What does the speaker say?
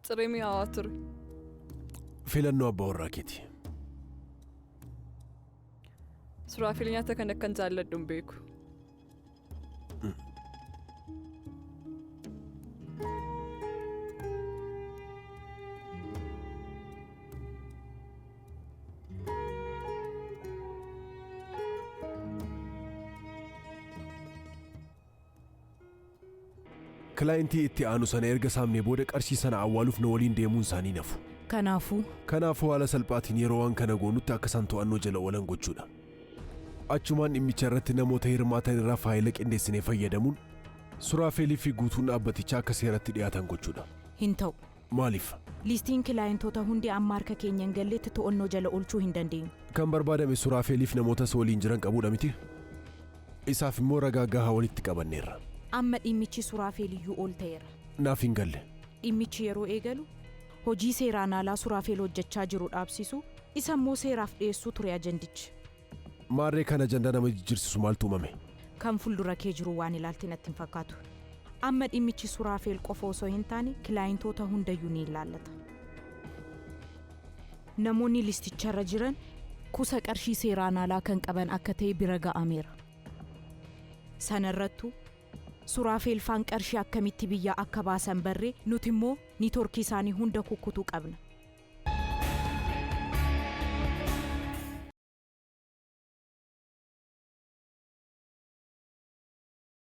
Ciree mi'aawaa ture. Filannoo abbaa warraa keeti. Suraafeel nyaata kan akkan jaalladhu hin beeku. Kilaayintii itti aanu sana erga saamnee booda qarshii sana awwaaluuf na waliin deemuun isaanii nafu. Kanaafuu Kanaafuu haala salphaatiin yeroo waan kana goonutti akka isaan to'annoo jala oolan gochuudha. Achumaan dhimmicha irratti namoota hirmaatan irraa faayila qindeessinee fayyadamuun Suraafeelii fi guutuun dhaabbatichaa akka seeratti dhiyaatan gochuudha. Hin ta'u. Maaliif? Liistiin kilaayintoota hundi amma harka keenya hin galletti to'annoo jala oolchuu hin dandeenyu. Kan barbaadame Suraafeeliif namoota isa waliin jiran qabuudha miti? Isaaf immoo ragaa gahaa walitti qabanneerra. Amma dhimmichi Suraafeeliyyuu ol ta'eera. Naaf hin galle. Dhimmichi yeroo eegalu hojii seeraan alaa Suraafeel hojjechaa jiru dhaabsisuu, isa immoo seeraaf dhiyeessuu ture ajandichi. Maarree kan ajandaa nama jijjiirsisu maaltu uumame? Kan fuuldura kee jiru waan ilaalte natti hin fakkaatu. Amma dhimmichi Suraafeel qofa osoo hin taane kilaayintoota hundayyuu ni ilaallata. Namoonni listicharra jiran kuusa qarshii seeraan alaa kan qaban akka ta'e bira ga'ameera. Sanarrattuu Suraafeel faan qarshii akkamitti biyyaa akka baasan barree nuti immoo niitoorkii isaanii hunda kukkutuu qabna.